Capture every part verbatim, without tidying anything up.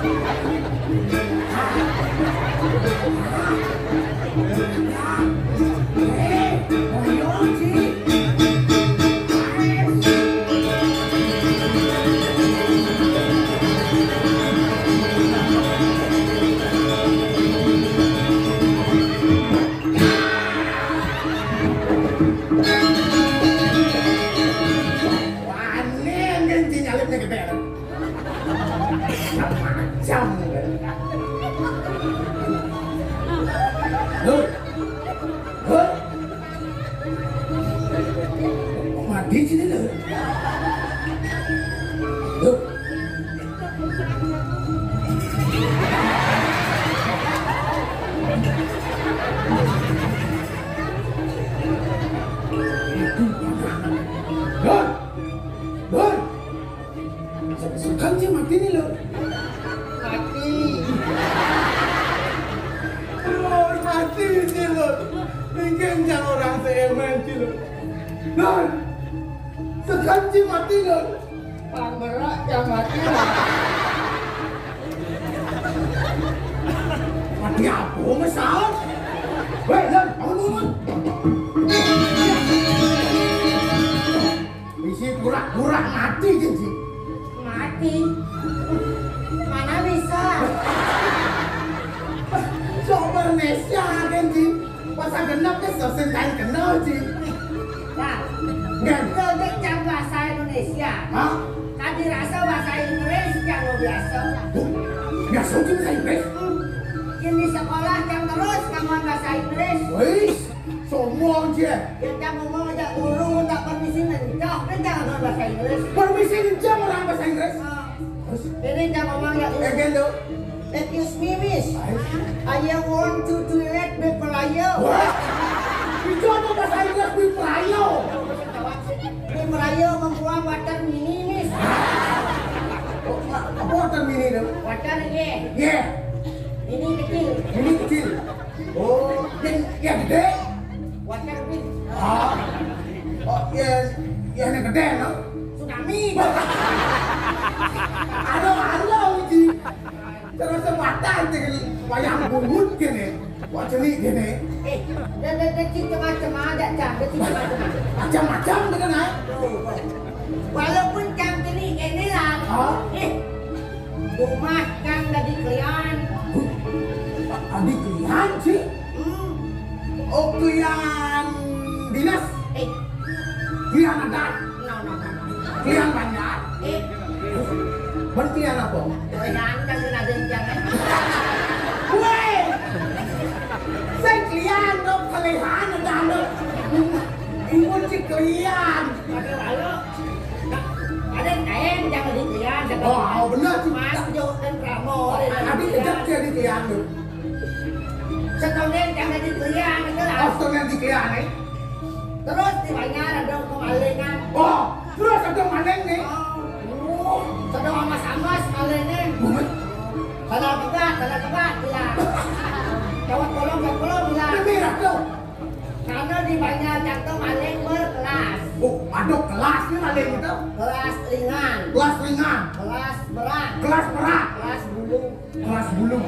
Wani, anjing, nyalipnya gede. Macam. Loh. Loh. Mati sini, loh. Loh. Loh. Loh. Sekan sih mati nih, loh. Mati. Loh, mati sih, loh. Mungkin jangan orang semen sih, loh. Loh. Sekan sih mati, loh. Paling berat yang mati, loh. Mati apa, Mas Al? Weh, Lon, bangun, bangun, bangun. Bisi pura-pura mati, Jin, Jin. Mati? Mana bisa? Sok Indonesia, Jin, Jin. Bahasa genep ke sosen kain kenal, Jin. Nah, Nggak. Lo dek jam bahasa Indonesia. Hah? Kadi rasa bahasa Inggris, jam lo biasa. Duh, biasa, Jin, bahasa Inggris? Hmm. Jin di sekolah, jam terus, kamu bahasa Inggris. Wis. Sombong, Jin. Ya, kita ngomong aja, guru minta permisi ngencok, kan jangan bahasa Inggris. Permisi ngencok orang bahasa Inggris. Ah. Terus? Ini kita ngomong ya, guru. Again, dong. Excuse me, miss. Ayo. I want to toilet before I go. Wah, itu apa bahasa Inggris, before I go? Before I go membuang water mini, miss. Oh, apa water mini, dong? Water, iya. Iya. Ini kecil. Ini kecil. Oh, yang, yang gede? Water big. Ah. Oh, ya, ya, yang gede, no? Tsunami. Aduh, aduh, Uji. Terus sematan, wayang bungut gini. Wah, jenik gini. Eh, dan, dan, dan, cik, cemacem aja, Cang. Dan, cik, cemacem. Macam-macam dengan, ah. Tuh. Walaupun Cang jenik gini lah. Ah. Eh, rumah Cang jadi klian. Huh? Tadi klian, sih? Hmm. Oh, klian dinas? Eh. Klian adat? No, no, no, no. Klian banjar? Eh. Ban klian apa? Klian kan ada yang jangan. Weh! Saya klian, dong, kelehan ada, dong. Ibu cik klian. Ada walau. Ada yang kain, jangan di klian. Oh, oh, benar, cik. Mas, jauh dan Pramo. Abi kejap jadi klian, tuh. Setahun yang jangan di klian, itu lah. Oh, setahun yang di klian, eh? Terus di Banjar ada kemalingan. Oh, terus ada maling nih. Oh, sedang amas-amas malingnya. Bumet. Salah juga, salah juga, gila. Jawab tolong, jawab tolong, gila. Ini mirah tuh. Karena di Banjar jatuh maling berkelas. Oh, ada kelas nih maling itu. Kelas ringan. Kelas ringan. Kelas berat. Kelas berat. Kelas bulu. Kelas bulu.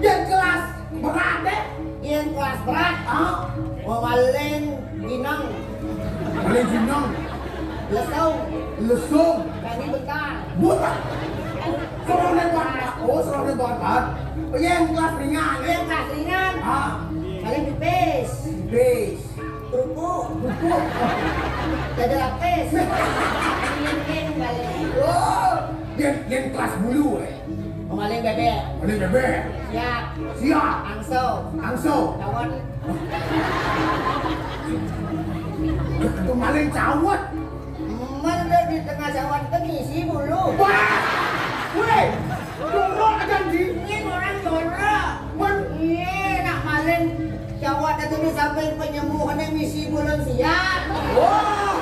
Yang kelas berat deh. Yang kelas berat. Ah? Mau maling jinong. Maling jinong. Lesung. Lesung. Kami bentar. Buta. Serone banget. Oh, serone banget. Yang kelas ringan. Yang kelas ringan. Ah? Paling pipis. Pipis. Kerupuk. Kerupuk. Dada lapis. Yang balik. Oh, yang, yang kelas bulu, eh. Pemaling bebek. Pemaling bebek. Siap. Siap. Angso. Angso. Lawan. Itu maling cawet. Mana di tengah sawah itu ngisi bulu. Wah! Weh, jorok aja, Ji. Ini orang jorok. Wan. Iya, nak maling cawet itu sampai penyembuhannya ngisi bulan siap. Wah!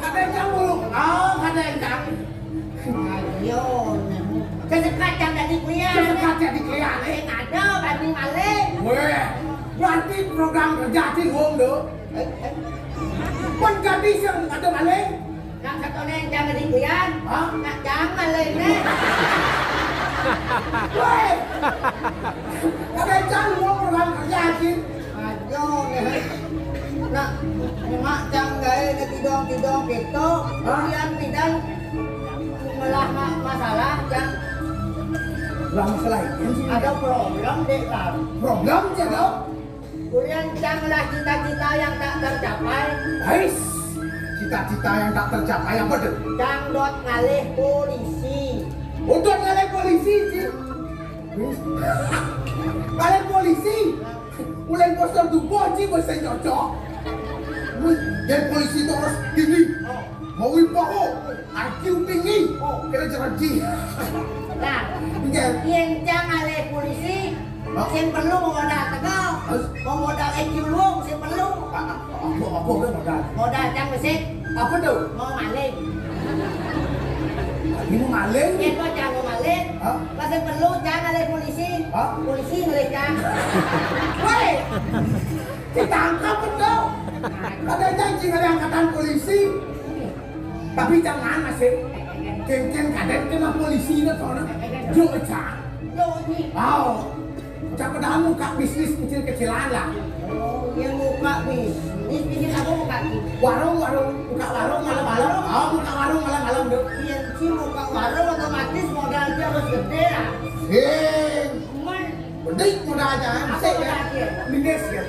Ada yang cemburu. Oh, ada yang cemburu. Ayo, sesekat yang jadi klian. Sesekat jadi klian, eh. Ada banding maling. Weh, berarti program kerja sih, Wong, do. Pun gadis yang ada maling. Nak satu nih, jangan di klian. Hah? Nak jangan maling nih. Woi! Kadén cang mau program kerja, anjing. Ajo, nih. Nah, emak cang gaé ngetidong-tidong gitu. Hah? Kemudian pidan ngelah ma-, masalah, cang. Ngelah masalah ini, anjing. Ada problem, Dék, lah. Problem, cang, lo? Kuliah cang lah cita-cita yang tak tercapai. Ais, cita-cita yang tak tercapai apa tuh? Cang dot ngalih polisi. Oh, dot ngalih polisi, Ci. Ngalih polisi. Ulen postur tubuh, Ci, bisa cocok. Wih, jadi polisi itu harus tinggi. Oh. Mau wibawa, I Q tinggi, oh, kena jerati. Nah, enggak. Yén cang ngalih polisi, hah? Sing perlu mau modal tegal, hah? Mau modal I Q luung, sing perlu. Ah, ah, apa, apa, apa modal? Modal cang besik. Apa tuh? Mau maling. Ini mau maling? Yén kok cang mau maling, hah? Pas sing perlu cang ngalih polisi. Hah? Polisi ngalih cang. Woi, ditangkap betul. Ada janji ada angkatan polisi. Tapi jangan masih. Kéngkén kadén kena polisi nih soalnya. Yo, cang. Yo, ini. Wow. Cang pedang buka bisnis kecil-kecilan lah. Oh, iya, buka bisnis. Bisnis apa buka? Warung, warung. Buka warung malam-malam. Oh, buka warung malam-malam tuh. Iya, sih buka warung otomatis modal dia harus gede ya. Sing. Cuman Bedik modalnya, asik ya. Modal dia. Minus ya.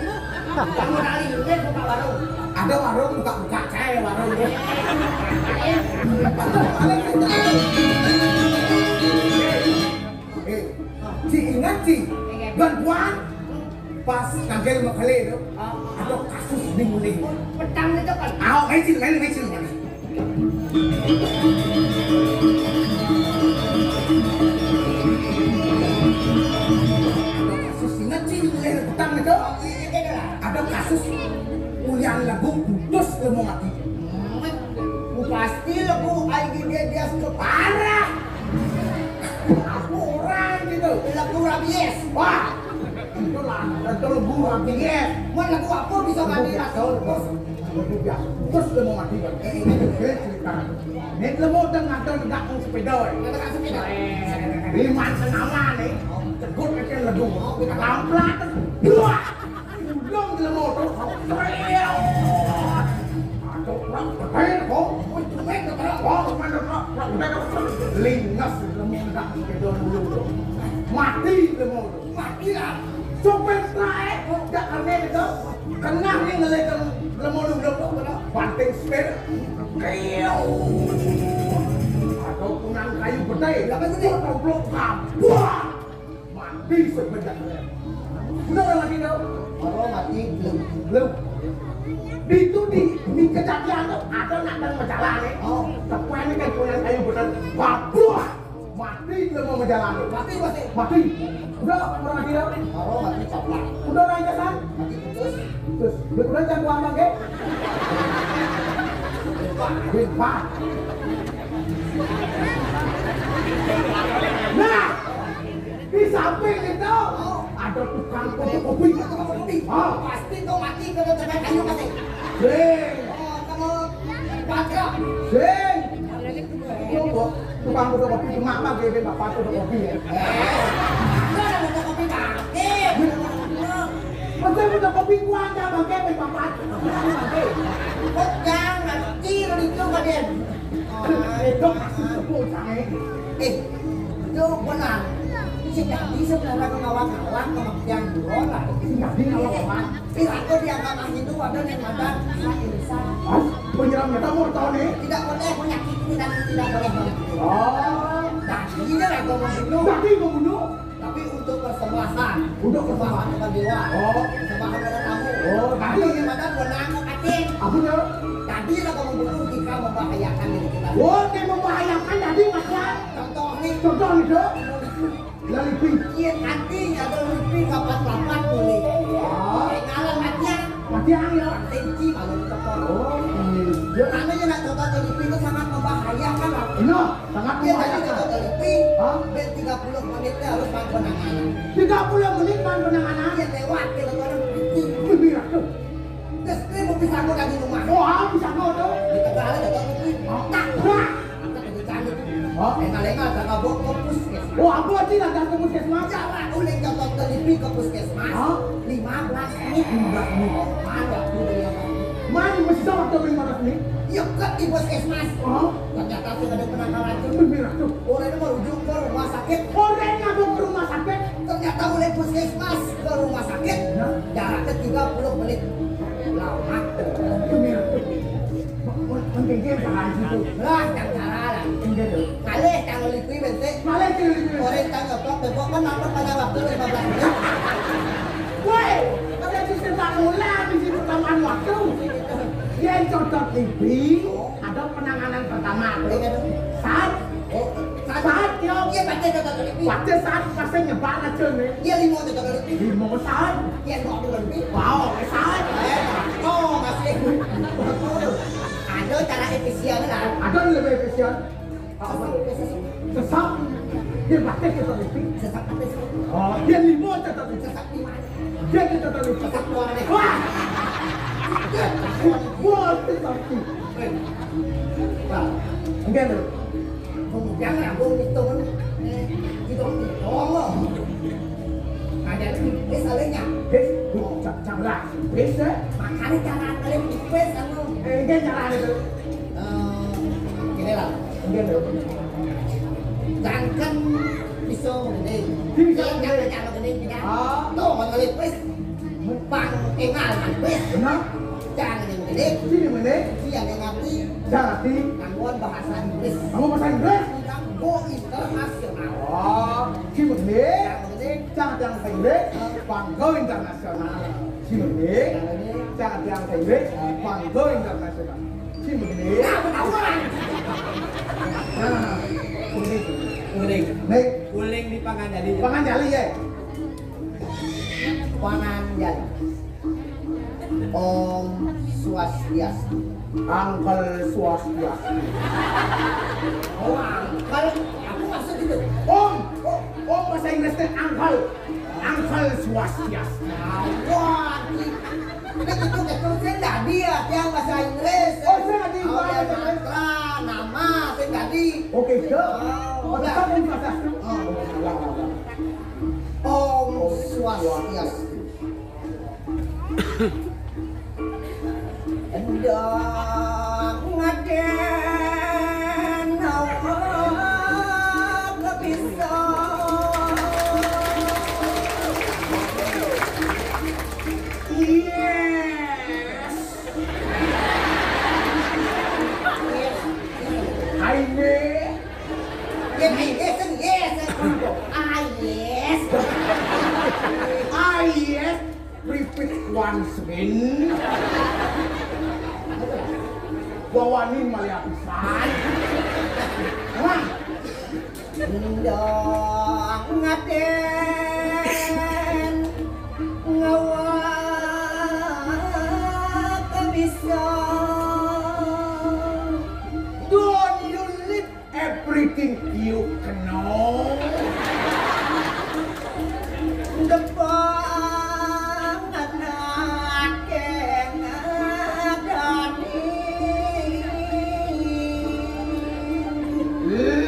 Kamu tadi, dia buka warung. Ada warung buka-buka, saya warung dia. Aduh, ada cerita. Eh, Ci, ingat, Ci. Bantuan pas kagel makale itu. Ada kasus di mulih. Petang itu kan. Ayo, ayo, Ci, ayo, ayo, Ci. Ada kasus ingat sih, mulai petang itu. Ada kasus ulian lagu putus lemo mati. Pasti lagu I G D dia suka parah. Aku orang gitu. Lagu rabies. Wah, itu lah, itu lagu rabies. Mau lagu apa bisa mati rasa? Terus dia mau mati kan? Eh, ini dia cerita. Ini lemo udah ngadon ndak mau sepeda. Ngadon sepeda. Lima senaman nih. Cegut aja lemo. Kamplat. Buah. Ulung lemo tuh. Aduh, orang betul kok. Wih, cuma itu terus. Oh, cuma itu terus. Lingas lemo ndak sepeda dulu tuh. Mati lemo tuh. Mati lah. Sopir truk, oh, gak aneh itu. Kena nih ngeliat lemo-lemo tuh, kena banting setir. Kriu. Atau kunang kayu betai. Apa itu, Dik? Goblok, wah. Mati sebenarnya. Udah lagi dong. Kalau mati belum. Belum. Di itu di, di kejadian tuh ada nak dan majalah nih. Oh. Tepuan ini kan kunang kayu betai. Wah, buah. Mati dia mau menjalani. Mati, mati. Mati. Udah, orang mati dah. Oh, mati coplak. Udah, orang ijazah. Mati putus. Terus, udah jangan buang bangke. Lupa. Lupa. Nah, di samping itu ada tukang fotokopi. Tukang fotokopi. Oh. Pasti tuh mati kalau kena kayu pasti. Hei. Oh, kalau bagra. Sing. Coba, tukang fotokopi cuma apa, gini, bapak fotokopi ya? Lu ada fotokopi bangke. Masa fotokopi gua aja bangke, bapak. Kok jangan, kecil itu, Raden. Itu maksud sebut, Cang. Eh, itu benar. Si Dadi sebenarnya kawan-kawan sama Tiang Buron lah. Si Dadi kawan-kawan. Piraku di agama Hindu ada yang madan Isa Irsa. Hah? Penyeram kita mau tahu nih? Tidak boleh menyakiti dan tidak boleh membunuh. Oh. Dadi dia agama Hindu. Dadi membunuh? Tapi untuk persembahan. Untuk persembahan. Persembahan kepada dewa. Oh. Persembahan kepada tamu. Oh, Dadi. Ada yang madan benang katin. Apa tuh? Dadi lah kamu bunuh jika membahayakan diri kita. Oh, kayak membahayakan Dadi, Mas, ya? Contoh nih. Contoh nih, Dok. Lalipi. Iya, antinya ada lipi papat-papat boleh. Oh. Kenalan matian. Matian ya. Tensi kalau kita tahu. Oh, iya. Namanya nak coba lipi itu sangat membahayakan, Pak. Benar, sangat membahayakan. Dia tadi coba lipi, hah? Tiga puluh menitnya harus makan penanganan. Tiga puluh menit makan penanganan? Dia lewat, kita tahu mati. Lebih ratu. Terus dia mau pisah gua dari rumah. Wah, pisah gua tuh. Di tengah ada jatuh lipi. Hah? Tak, wah. Angkat lebih canggih. Hah? Lenga-lenga, tak mabuk, fokus. Oh, apa sih lantas ke puskesmas? Jalan uling cocok telipi ke puskesmas. Hah? Lima belas menit. Lima belas menit. Oh, mana waktu dia? Mana masih sama waktu lima belas menit? Ya, ke di puskesmas. Oh. Ternyata sih ada penangkal racun. Bener tuh. Orang itu merujuk ke rumah sakit. Orang ngabuk ke rumah sakit. Ternyata oleh puskesmas ke rumah sakit. Nah. Jaraknya tiga puluh menit. Lama. Bener tuh. Mending dia jangan situ. Lah, yang cara lah. Enggak tuh. Malih, jangan lebih, Bente. Malih, jangan lebih. Orang tangga kok, kok kan nampak pada waktu lima belas menit. Woi, ada sistem tak mula di sini pertamaan waktu. Yang cocok lebih, ada penanganan pertama. Iya, tuh. Saat, oh, saat, saat, yo. Iya, baca cocok lebih. Baca saat, pasti nyebar aja nih. Iya, lima cocok lebih. Lima saat. Iya, dua puluh lebih. Wow, saat. Eh, oh, masih. Ada cara efisien lah. Ada lebih efisien. Apa? Sesat. Dia pakai kita itu. Sesat apa sih? Oh, dia lima cocok itu. Sesat di mana? Dia kita itu. Sesat luar deh. Wah. Wah, sesat. Eh. Nah, enggak tuh. Kemudian rambung itu kan, eh, gitu, gitu. Oh. Ada lagi, eh, salahnya. Eh, cak-, cak lah. Wis, eh? Makanya cara kalian wis, anu. Eh, ini cara itu. Eh, gini lah. Gini loh. Jangan bisa begini. Bisa begini. Jangan, jangan begini, jangan. Ah. Tuh, mau ngelipis. Bang Engal, Bang Wis. Benar. Jangan begini. Sini begini. Dia yang ngerti. Jangan ngerti. Gangguan bahasa Inggris. Gangguan bahasa Inggris? Gangguan internasional. Oh, sini begini. Jangan begini. Jangan, jangan begini. Bangga internasional. Sini, Bang. Cak tiang sendiri, panggo internasional. Sini, Bang. Nah, ketahuan. Nah, kuning. Kuning. Nih. Kuning di Panganjali. Panganjali, ya? Panganjali. Om Swastiastu. Angkel Swastiastu. Oh, angkel. Aku maksud itu. Om. Oh, om bahasa Inggrisnya angkel. Angkel Swastiastu. Wah, ini betul-betul sing dadi ya, tiang bahasa Inggris. Oh, sing dadi. Oh, bahasa Inggris. Mantra, nama, sing dadi. Oke, siap. Oh, oh, udah. Tetap Om Swastiastu. Oh, ulang, ulang, ulang. Om Swastiastu. Endang ngadén awak bisa. Yes. Yes. Aine. Yes, yes, yes. Ah, yes. Ah, yes. Repeat once again. Wawani malih apisan. Hah? Endang ngadén ngawak bisa. Don't you leave everything you know. Depangan akeh ngadani.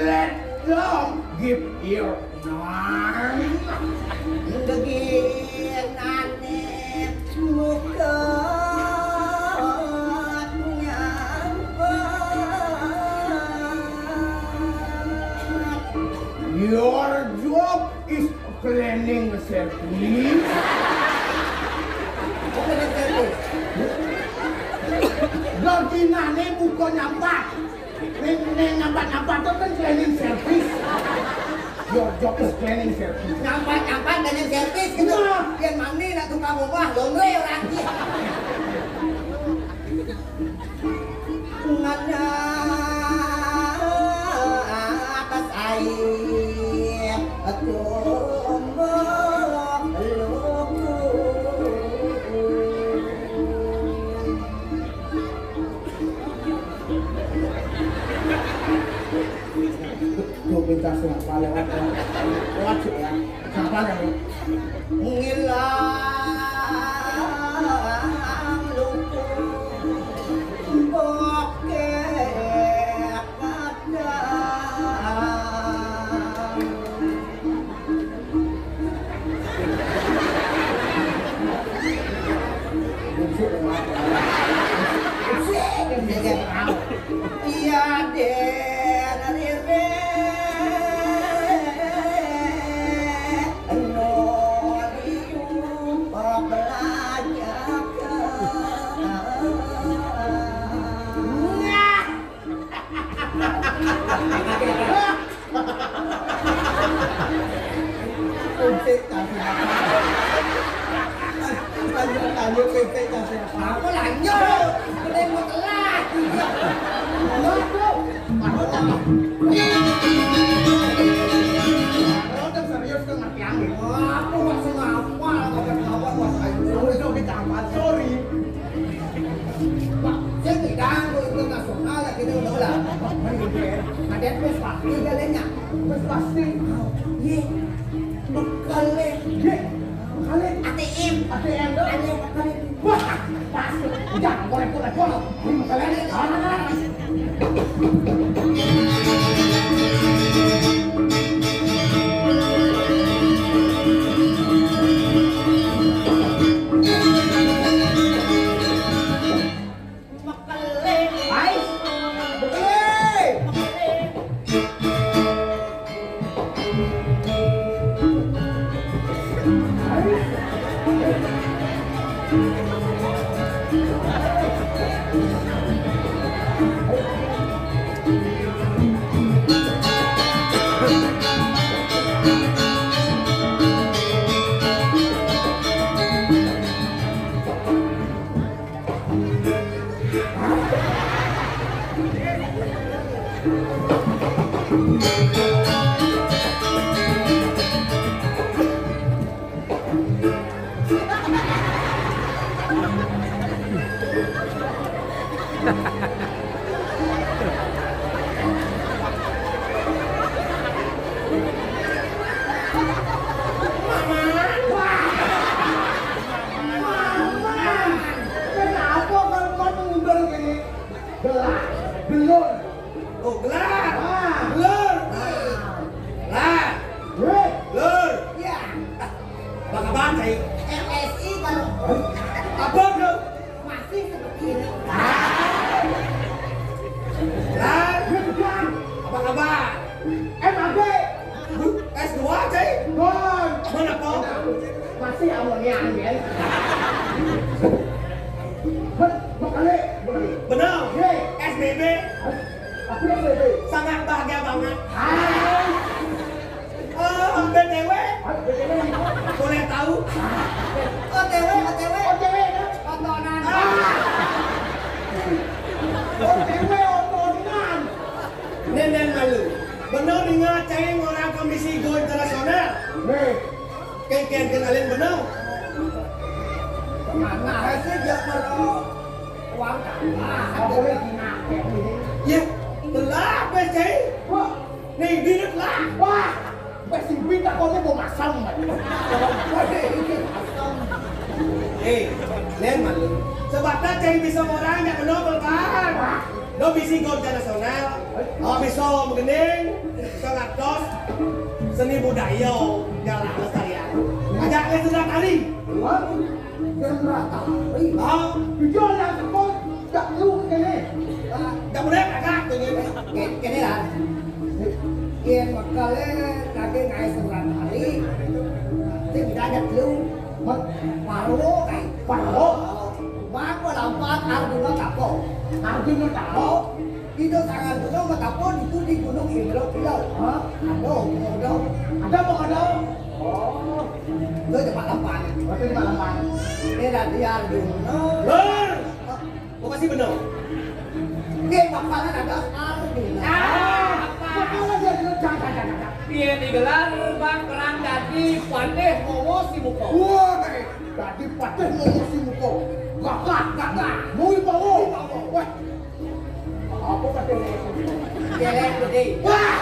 Let them give your name. Deginane Bukan nyampat. Your job is cleaning service. Gaginane bukan nyampat. Ning, ning nyampat-nyampat to kan cleaning service. Your job is cleaning service. Nyampat-nyampat cleaning service gitu. Nah. Yen mani nak tukang omah, laundry ora iki. Mana atas air, tumbuh lugu. Tuh, pintas, siapa lewat, ya? Lewat, ya. Siapa lewat? Ngilang luku, bokeh kadang. Lanjut, lanjut, lanjut, lanjut. Apa lanjut? Udah mau telat. Lanjut. Aku tak. Lo udah serius tuh ngerti angin. Wah, aku masih ngapal, kagak ngapal, Mas Ayu. Udah, kita ngapal, sorry. Pak, saya tidak, lo internasional, kita udah ulah. Ada yang pasti, galenya. Pasti. Iya. Bekale. Ye, bekale. A T M. A T M dong. Ada bekale. Wah, pas. Jangan boleh boleh boleh. Ini bekale. Ah. Mekele. Ais. Mekele. Kenapa kalau mau mundur gini? Gelar, belur. Oh, gelar. Ah. Belur. Ah. Gelar. Weh. Belur. Ya. Apa kabar, Cai? M S I kalau apa tuh? Masih seperti ini. Gelar. Apa kabar? M A G. S dua, Cai. Bon. Bon apa? Masih amonian, ya. Ber-, bekali, bekali. Benar. Ye. S B B. Apa yang S B B? Sangat bahagia banget. Hai. Eh, B T W. Hai, B T W. Boleh tahu? O T W, O T W. O T W, ya? Tontonan. Ah. O T W, tontonan. Nenden malu. Benar dengar cai orang ke misi go internasional. Nih. Kengkeng kenalin benar. Mana sih dia kalau uang tambah? Nggak boleh dinakai ini. Ya, telah, Bes, cai. Wah. Nih, duit lah. Wah, Bes, si Bita kau tuh mau masam, Bes. Eh, Len malu. Sebabnya cai bisa orang yang benar, Bang. Wah. Lo bisi go internasional, lo bisa menggending, bisa ngartos seni budaya, jalan lestarian. Ajak ke sendratari. Hah? Sendratari? Ah. Jujur ya, aku tak tahu kene. Ah, tak boleh, kagak, kene. Ke-, kene lah. Yen bekale lagi ngai sendratari, sing dadi telu, Parwo kae. Parwo? Bang, lampat Arjuna tako. Arjuna tako? Ida tangan guna matapo itu di Gunung Indro Kilo. Hah? Aduh, aduh. Ada apa ada? Oh. Itu cepat lampan. Berarti cepat lampan. Ini dari Arjuna. Ber. Hah? Kok masih bener? Ini bakalan ada Arjuna. Ah, apa? Bakalan dia dulu, jangan, jangan, jangan. Dia digelar bakalan jadi Patih Momo si Muko. Wah, jadi Patih Momo si Muko. Gagah, gagah. Mau bawa. Mau bawa. Wah. Apa kata lo? Celeng gede. Wah!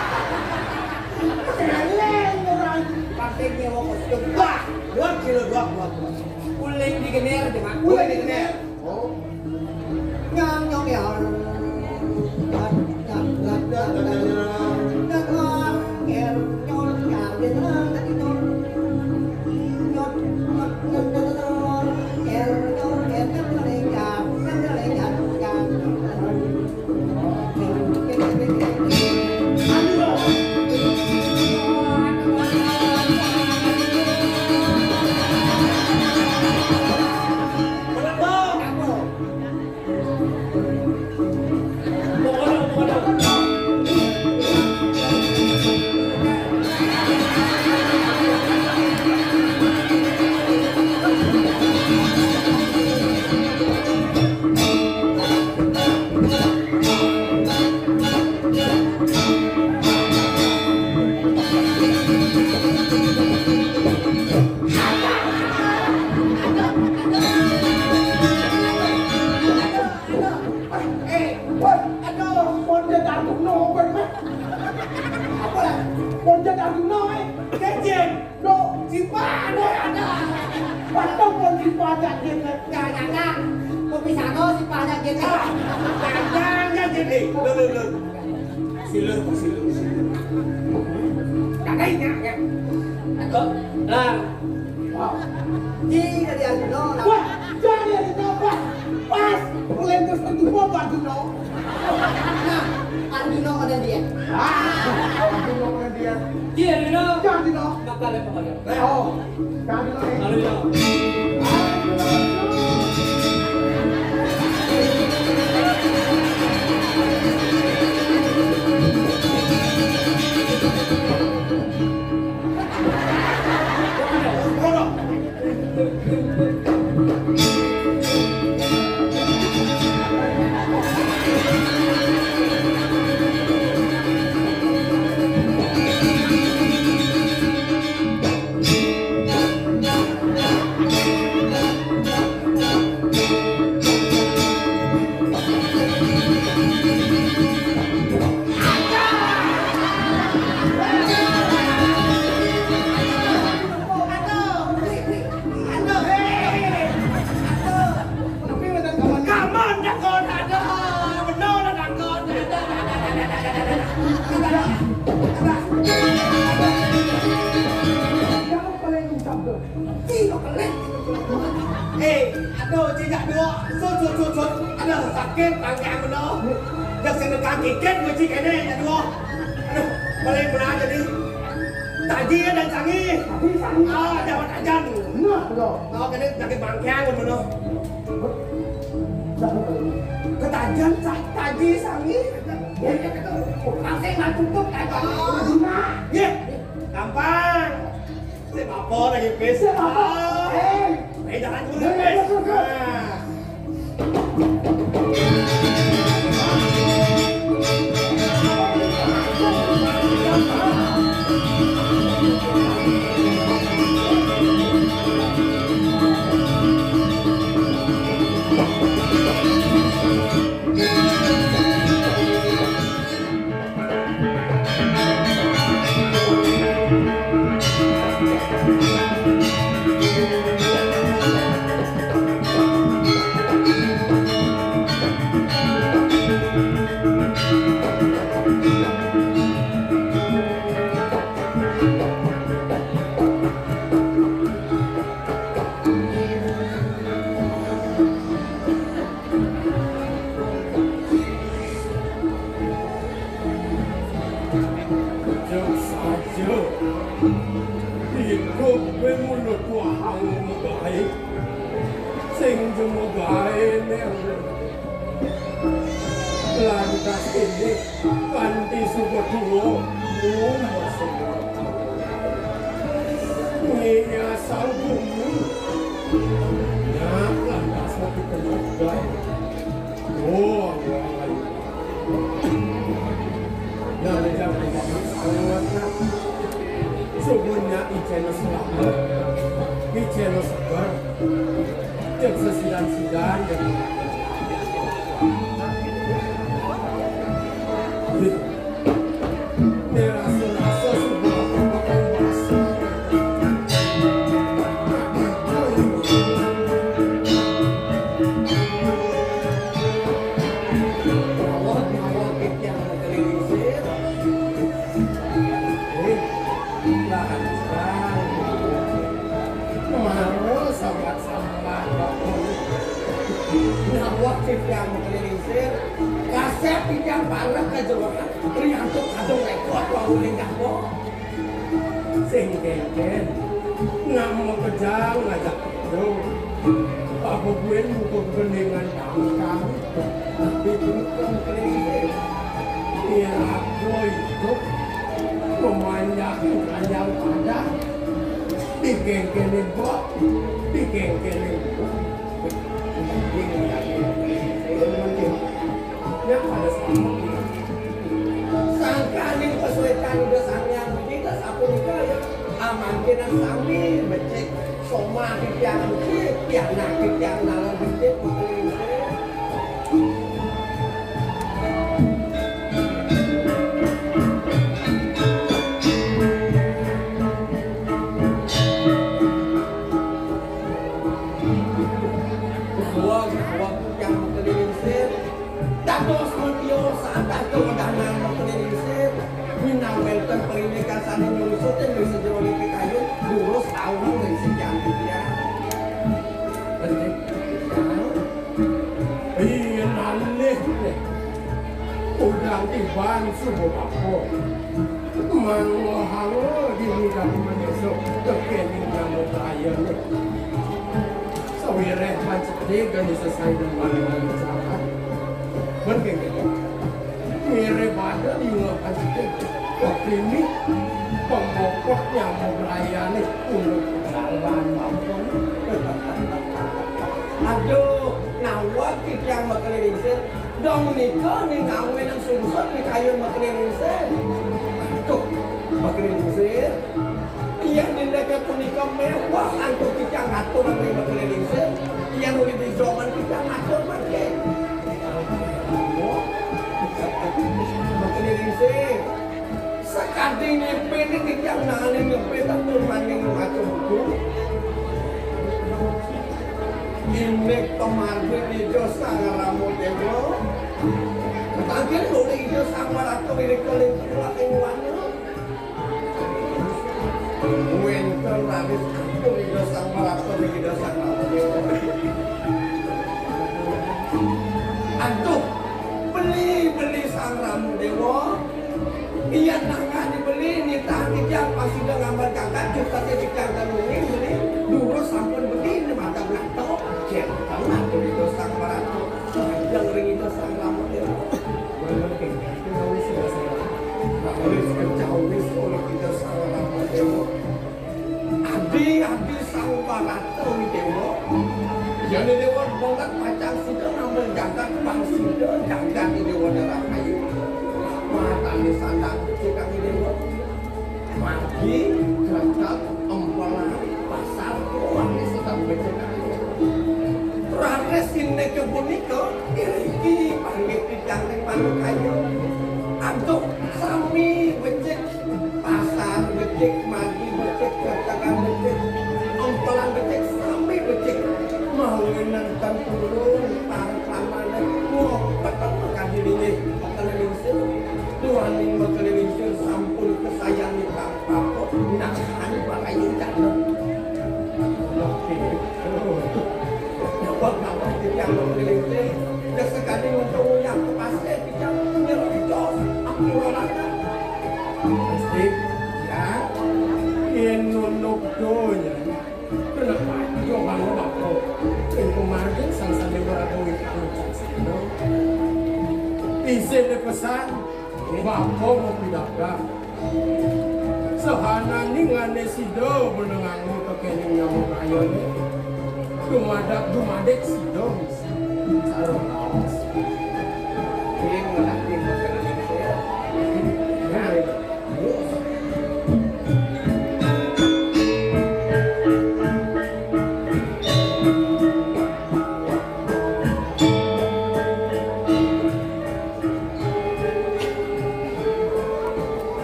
Celeng orang. Pakai nyewa kostum. Wah! Dua kilo, dua, dua, dua. Uling di gener, cuma. Uling di gener. Oh. Nyong, nyong, ya. Kejin. Lo, si Pak ada, ada. Patah pun si Pak ada, dia. Ya, ya, ya. Kok bisa no si Pak ada, dia? Ah, jangan, jangan, jadi. Lo, lo, lo. Silur, silur, silur. Kakak ingat, ya. Aduh, Lang. Wah. Ji, dari Aldino, Lang. Wah, jadi Aldino, wah. Pas, mulai terus tentu Bob Aldino. Nah, Aldino mana dia? Ah, Aldino mana dia? Ji, Aldino. Ji, Aldino. Bakal ya, pokoknya. Oh, Aldino, eh. Aldino. Eh, aduh, cicak dua. Sut, sut, sut, sut. Aduh, sakit pangkang bener. Dah sini kaki kit, gue cik ini, cak dua. Aduh, paling benar jadi. Taji ya dan sangi. Taji sangi. Ah, jawat ajan. Nah, betul. Oh, kena sakit pangkang bener. Ketajan, sa-, taji sangi. Ya, ya, betul. Pasti nggak cukup, taji. Ah. Iya. Gampang. Sik apa lagi, Pis? Sik apa? Ah. Eh. Eh, jangan dulu, Pis. Nah. Cuk saja. Iku kowe ngono tuah ngono kae. Sing jemegae nang. Lantas ini kanthi suka dua. Ini asal bumi. Nah, lantas waktu keluarga. Oh, nah, jangan. Subuhnya ijeno selamat. Ijeno seger. Cek sesiran-siran. Gitu. Nyawa titiang maklingsir, kasep titiang parek ka jero, riantuk kadung rekot wau ring kampung. Sing kénkén, nak makejang ngajak kéto. Apa buin buka gendingan tangkang, tapi bukan maklingsir. Ira apa itu, memanjang panjang padah, dikénkén ibu, dikénkén ibu. Sangkaning pasuécan Ida Sang Hyang Widhi kasapunika ya, amangkinan sami becik somah titiang becik, pianak titiang nalar becik, makalingsir. Iban suba bapa. Mangga-hangga dini dadi manungsa tekening nyama brayane. Sawiréh pancet geni sesaenan manungsa jagat. Mén kénkén. Ngiring pada dina pancet. Pakini pemokok nyama brayane unduk jalan bapa. Aduh, nawat titiang makeliling sir. Dong nika ning ngawinang sungsut ning kayun makeliling sir. Aduh, makeliling sir. Yén indike punika méweh antuk titiang ngatur ring makeliling sir. Yén uli di jaman titiang ngatur mangkin. Makeliling sir. Sakadi ngepe ning titiang nane ngepe tak tur maning maca buku. Indik pamargin Ida Sang Rama Dewa. Ketangkil oleh Ida Sang Marata wirid kaling ing wana. Wénten raris ampun Ida Sang Marata ring Ida Sang Rama Dewa. Aduh, beli, beli Sang Rama Dewa. Iya nangani beli nitah titiang pasida ngambar jagat, jukate titiang tanungin beli. Durus sampun beli, ni mata belakto. Jenteng ampun Ida Sang Marata. Panjang ring Ida Sang Rama Dewa. Bener, King. Itu wis selesai. Nah, wis kecawis oleh Ida Sang Rama Dewa. Adi, adi Sang Barata Widewa. Yén Idewa banget pacang sida ngambil jagat, pang sida jagat Idewa darah kayu. Matane sandang becik kang Idewa. Margi, kerakat, empelan, pasar, wani sida becik kang Idewa. Raris indike punika, iriki panggih titiang ring Panukayu. Aduh, sami becik. Pasar becik, margi becik, cetakan becik, empelan becik, sami becik. Mawinan tan turun, para pramane, ngopet makadi linggih, makeliling sir. Duaning makeliling sir sampun kasayan nitah papa, nahan barayu jana. Oke. Nyawang-nyawang titiang makeliling sir. Sekadi ngentung uyah ke pasir, titiang nyerocos, aku rorana. Pasti, ya. Yén nunduk donya. Kenapa? Yo, bangun aku. Sing kumargin sang sandiwara duit aku. Isin pesan, bapa mau pidagang. Sahananing ngane sida menengangi tekening nyama brayane. Dumadak dumadik sida misi. Sareng raos. Ing ngelah ing makanan itu ya. Ya.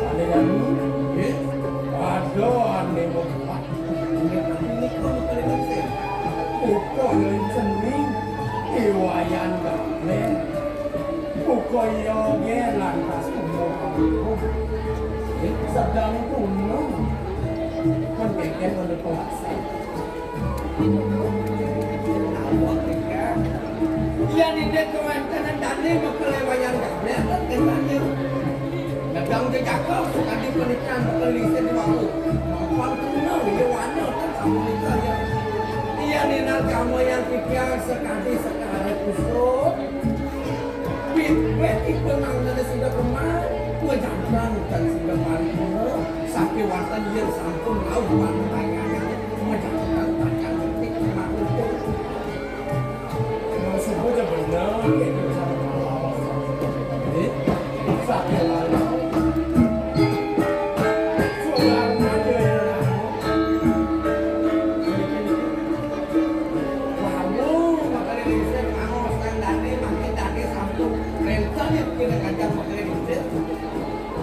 Ane anu, nggih, ada ane membuat. Nggih, tapi niku kalian sih. Ukoh yang seni, iwayan gablek. Ukoh iya nggih lantas umur. Nggih, sedang kuno. Kan keken oleh pengasih. Yén indik kawéntenan dané makelewayan gablek tetep. Gedang jejaka, tadi penikan makelilisir di waktu. Mapan tuna, iya wana, kan kamu nikah ya. Iya ninar kamu yang pikir sekali sekali kusut. Wit, wit, iku nang nane sida kemah, wajah kan sida paripurna, sakéwanten yén sampun rauh pantayangan, wajah kan panjang detik kemah. Mau subuh aja bener, kayak gitu sama kalau. Jadi, sakit lalu. Sudah aja ya. Wau, makane lingsir ngaos kang dane, mangke dane sampun rénten ya kene kajang makane lingsir.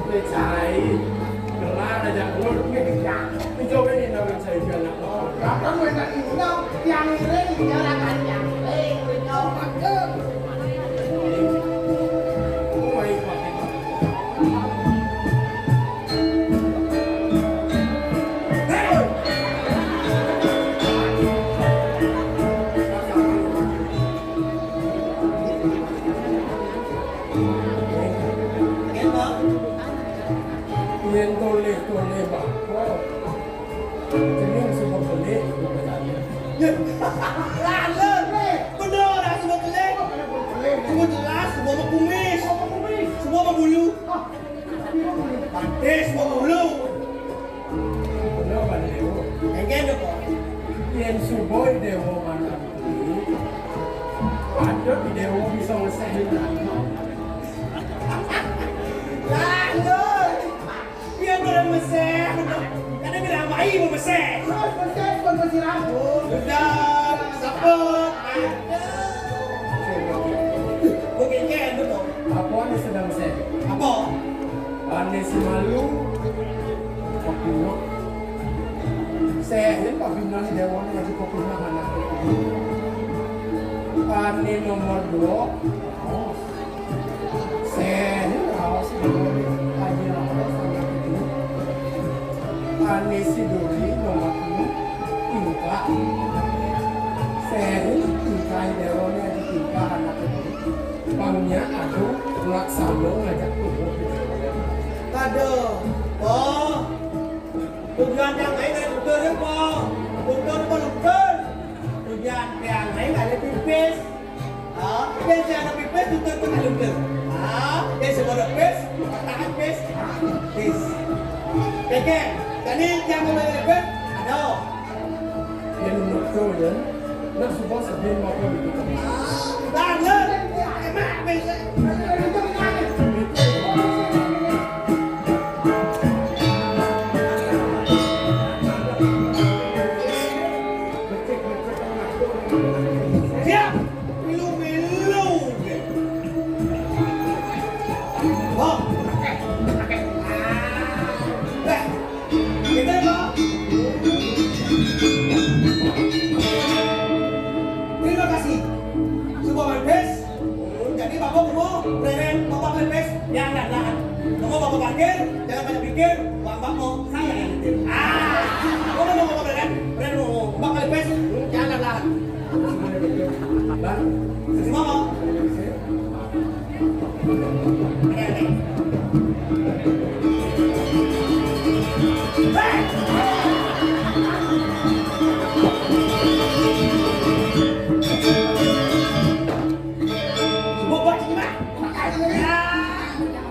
Percaya, gelar aja ulun kene ya. Dicoba ini namanya. Lah, lur. Bener, dah, semua kelek. Semua jelas, semua mah kumis. Semua mah bulu. Pantes, semua bulu. Bener, Pak Dewo. Engke, Dok. Yen suba Dewo mangan kuwi, padha Dewo bisa ngesehi. Lah, lur. Biar pada meseh, bener. Kadang bilang, "Bayi mau meseh." Terus meseh, bukan mesih rambut. Oh, bener. Saput. Aduh. Oke, oke, betul. Apa nih sedang meseh? Apa? Ane si malu, kopi no. Sehin Pak Bina si Dewa nih, lagi kopi no, anak. Ane nomor dua. Oh. Sing raos aji raos anak iki. Ane si Dori nomor telu tingkah. Sing tingkah Dewa ne aji tingkah anak iki. Pangnya aku laksana ngajak turun. Aduh, oh. Tujuan yang lain dari betul ya, po. Betul, betul. Tujuan yang lain ada pipis. Ah, yen sing ana pipis tutur ke kalungke. Ah, yen sing ora pis, tangan pis. Pis. Keke, jani yang kembali pipis, ada. Yen menurutku ya, nak suka sedih mau ke itu. Ah, banget. Emak pis. Siap. Milu-milu. Wah. Eh, gitu ya, Pak. Terima kasih. Sumpah mantes. Jadi Bapak mau, Reren, Bapak lepes, ya, enggak, enggak. Bapak, Bapak parkir, jangan banyak pikir, uang Bapak, saya yang nyetir. Ah, Bapak mau, Bapak Reren, Reren mau, Bapak lepes, jangan, enggak. Bang, terima, Bang.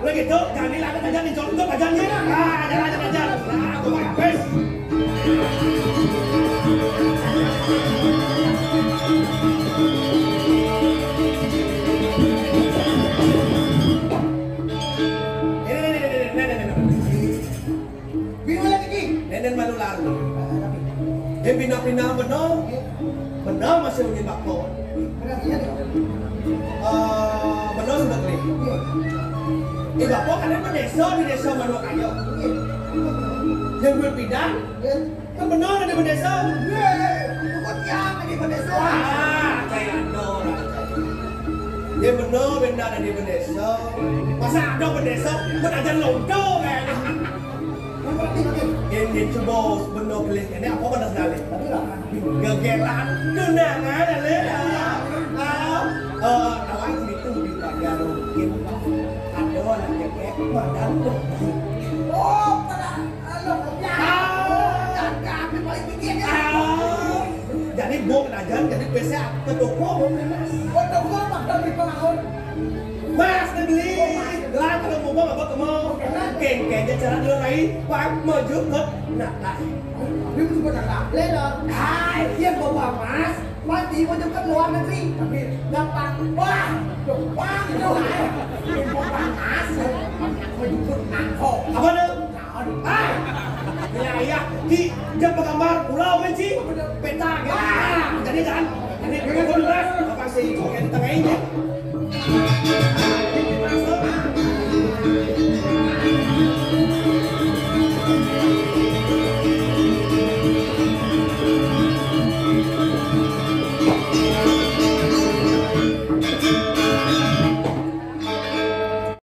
Lagi tu, kami lah ada kerja ni, contoh kerja ni. Ah, jalan, jalan, jalan. Ah, aku makan pes. Ini, ini, ini, ini, ini, ini, ini. Bina lagi ki. Nenen malu lalu. Dia bina-bina benar. Benar masih uji bakpo. Benar, iya, iya. Eh, benar sebetulnya. Iya. Di bakpo kan ada desa, di desa Manuak Ayo. Iya. Yang berbeda. Iya. Kan benar ada bendesa. Iya. Bukan tiang ada bendesa. Ah, kayak ada orang. Dia benar, benar ada bendesa. Masa ada bendesa? Bukan aja londo kayaknya. Ini coba benar kelih. Ini apa benar sekali? Gegeran tunangan, ale. Ah, eh, awal cerita di Banjar mungkin ada anak cewek badan lebih. Oh, pada, anu, ya. Ah. Jaga, apa paling tinggi, ya? Ah. Jadi, bu, aja, jadi, biasa ke toko. Ke toko, bakal di pengahun. Mas, dia beli. Lah, kalau mau bawa, bawa ke mall. Kengkeng aja cara dulu, Rai. Pak, mau jukut. Nah, nah. Tapi itu bukan anak. Lelo. Hai, dia bawa mas. Mas, dia mau jukut luar negeri. Tapi gampang. Wah, gampang itu, hai. Dia bawa mas. Mau jukut nangko. Apa tuh? Nah, iya, iya. Di, dia penggambar pulau, kan, Ci? Peta, gitu. Ah, jadi, kan? Ini, ini, ini, apa sih? Oke, di tengah ini.